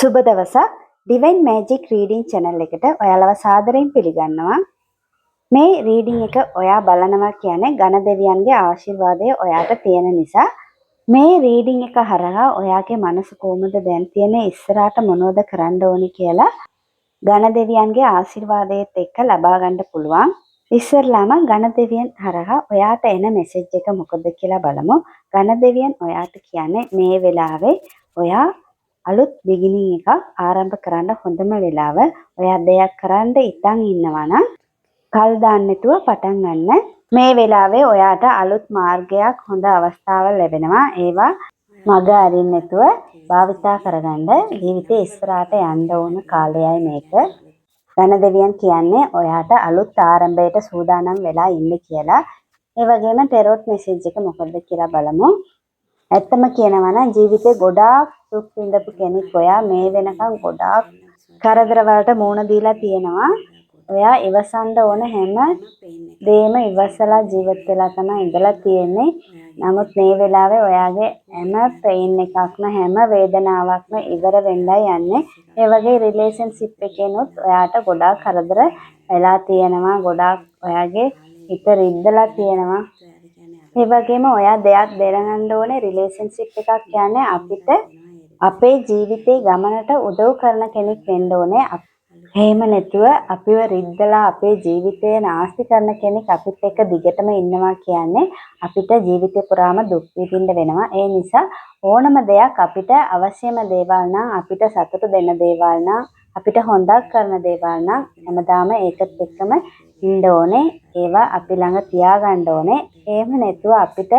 සුබ දවසක්. Divine magic reading channel එකට ඔයාලව සාදරයෙන් පිළිගන්නවා. මේ රීඩින් එක ඔයා බලනවා කියන්නේ ගණ දෙවියන්ගේ ආශිර්වාදය ඔයාට තියෙන නිසා. මේ රීඩින් එක හරහා ඔයාගේ මනස කොහොමද දැන් තියෙන්නේ, ඉස්සරහට මොනවද කරන්න ඕනි කියලා ගණ දෙවියන්ගේ ආශිර්වාදයත් එක්ක ලබා ගන්න පුළුවන්. ඉස්සරලාම ගණ දෙවියන් හරහා ඔයාට එන මෙසේජ් එක මොකද කියලා බලමු. ගණ දෙවියන් ඔයාට කියන්නේ මේ වෙලාවේ ඔයා අලුත් බිගිනින් එකක් ආරම්භ කරන්න හොඳම වෙලාව. ඔයා දෙයක් කරන්න හිතන් ඉන්නවා නම් කල් දාන්න නැතුව පටන් ගන්න. මේ වෙලාවේ ඔයාට අලුත් මාර්ගයක්, හොඳ අවස්ථාවක් ලැබෙනවා. ඒවා මග අරින්න නැතුව භාවිතා කරගන්න. ජීවිතේ ඉස්සරහට යන්න ඕන කාලයයි මේක. ගණ දෙවියන් කියන්නේ ඔයාට අලුත් ආරම්භයට සූදානම් වෙලා ඉන්න කියලා. ඒ වගේම ටෙරොට් මෙසේජ් එක මොකද්ද කියලා බලමු. ඇත්තම කියනවා නම් ජීවිතේ ගොඩාක් දුක් විඳපු කෙනෙක් ඔයා. මේ වෙනකන් ගොඩාක් කරදර වලට මුහුණ දීලා තියෙනවා. ඔයා ඉවසන්න ඕන හැම දේම ඉවසලා ජීවත් වෙලා තමයි ඉඳලා තියෙන්නේ. නමුත් මේ වෙලාවේ ඔයාගේ හැම පේන් එකක්ම, හැම වේදනාවක්ම ඉවර වෙන්නයි යන්නේ. ඒ වගේ රිලේෂන්ෂිප් එකෙනුත් ඔයාට ගොඩාක් කරදර වෙලා තියෙනවා. ගොඩාක් ඔයාගේ හිත රිද්දලා තියෙනවා. ඒ වගේම ඔයා දෙයක් දැනගන්න ඕනේ, රිලේෂන්ෂිප් එකක් කියන්නේ අපිට අපේ ජීවිතේ ගමනට උදව් කරන කෙනෙක් වෙන්න ඕනේ. එහෙම නැතුව අපිව රිද්දලා අපේ ජීවිතය නාස්ති කරන කෙනෙක් අපිත් එක්ක දිගටම ඉන්නවා කියන්නේ අපිට ජීවිතේ පුරාම දුක් විඳින්න වෙනවා. ඒ නිසා ඕනම දෙයක් අපිට අවශ්‍යම දේවල් නම්, අපිට සතුට දෙන දේවල් නම්, අපිට හොඳක් කරන දේවල් නම් හැමදාම ඒකත් එක්කම ඉන්න ඕනේ. ඒවා අපි ළඟ තියාගන්න ඕනේ. එහෙම නැතුව අපිට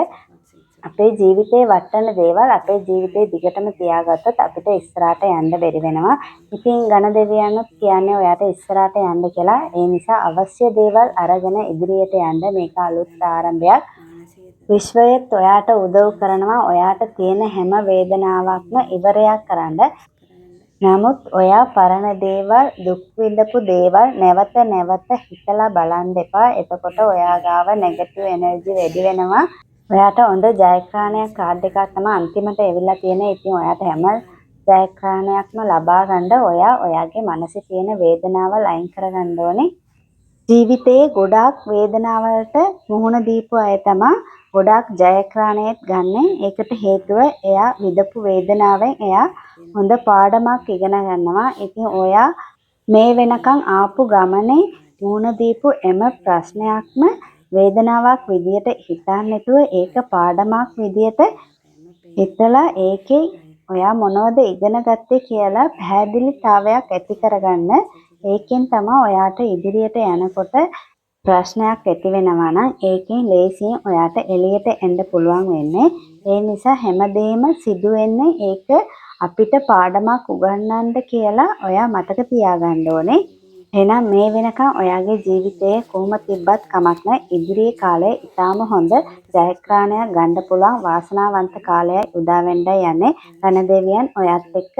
අපේ ජීවිතේ වටන දේවල් අපේ ජීවිතේ දිගටම තියාගත්තොත් අපිට ඉස්සරහට යන්න බැරි වෙනවා. ඉතින් ගණ දෙවියනුත් කියන්නේ ඔයාට ඉස්සරහට යන්න කියලා. ඒ නිසා අවශ්‍ය දේවල් අරගෙන ඉදිරියට යන්න. මේක අලුත් ආරම්භයක්. විශ්වයත් ඔයාට උදව් කරනවා ඔයාට තියෙන හැම වේදනාවක්ම ඉවරයක් කරන්න. නමුත් ඔයා පරණ දේවල්, දුක් විඳපු දේවල් නැවත නැවත හිතලා බලන්න එපා. එතකොට ඔයා ගාව නෙගටිව් එනර්ජි වැඩි වෙනවා. ඔයාට හොඳ ජයග්‍රහණයක් කාඩ් එකක් තමයි අන්තිමට ඇවිල්ලා තියෙන්නේ. ඉතින් ඔයාට හැම ජයග්‍රහණයක්ම ලබා ගන්න ඔයා ඔයාගේ මනසේ තියෙන වේදනාවල් අයින් කරගන්න ඕනේ. ජීවිතයේ ගොඩාක් වේදනාවලට මුහුණ දීපු අය තමා ගොඩාක් ජයග්‍රහණයත් ගන්නෙ. ඒකට හේතුව එයා විඳපු වේදනාවෙන් එයා හොඳ පාඩමක් ඉගෙන ගන්නවා. ඉතින් ඔයා මේ වෙනකන් ආපු ගමනේ මුහුණ දීපු හැම ප්‍රශ්නයක්ම වේදනාවක් විදියට හිතන්නේ නැතුව ඒක පාඩමක් විදියට හිතලා ඒකේ ඔයා මොනවද ඉගෙන ගත්තේ කියලා පැහැදිලිතාවයක් ඇති කරගන්න. ඒකෙන් තමා ඔයාට ඉදිරියට යනකොට ප්‍රශ්නයක් ඇති වෙනවා නම් ඒකෙන් ලේසියෙන් ඔයාට එළියට එන්න පුළුවන් වෙන්නේ. ඒ නිසා හැමදේම සිදු වෙන්නේ ඒක අපිට පාඩමක් උගන්වන්න කියලා ඔයා මතක තියාගන්න ඕනේ. එහෙනම් මේ වෙනකන් ඔයාගේ ජීවිතයේ කොහොම තිබ්බත් කමක් නෑ. ඉදිරියේ කාලය ඉතාම හොඳ ජයග්‍රහණයක් ගන්න පුළුවන් වාසනාවන්ත කාලයයි උදා වෙන්නයි යන්නේ. ගණ දෙවියන් ඔයත් එක්ක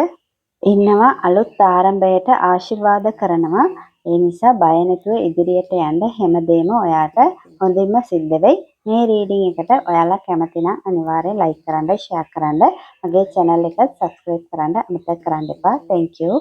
ඉන්නවා, අලුත් ආරම්භයට ආශිර්වාද කරනවා. ඒ නිසා බය නැතුව ඉදිරියට යන්න. හැමදේම ඔයාට හොඳින්ම සිද්ධ වෙයි. මේ රීඩින් එකට ඔයාලා කැමති නම් අනිවාර්යෙන් ලයික් කරන්න, ෂෙයා කරන්න, මගේ චැනල් එක සබ්ස්ක්‍රයිබ් කරන්න අමතක කරන්න එපා. Thank you.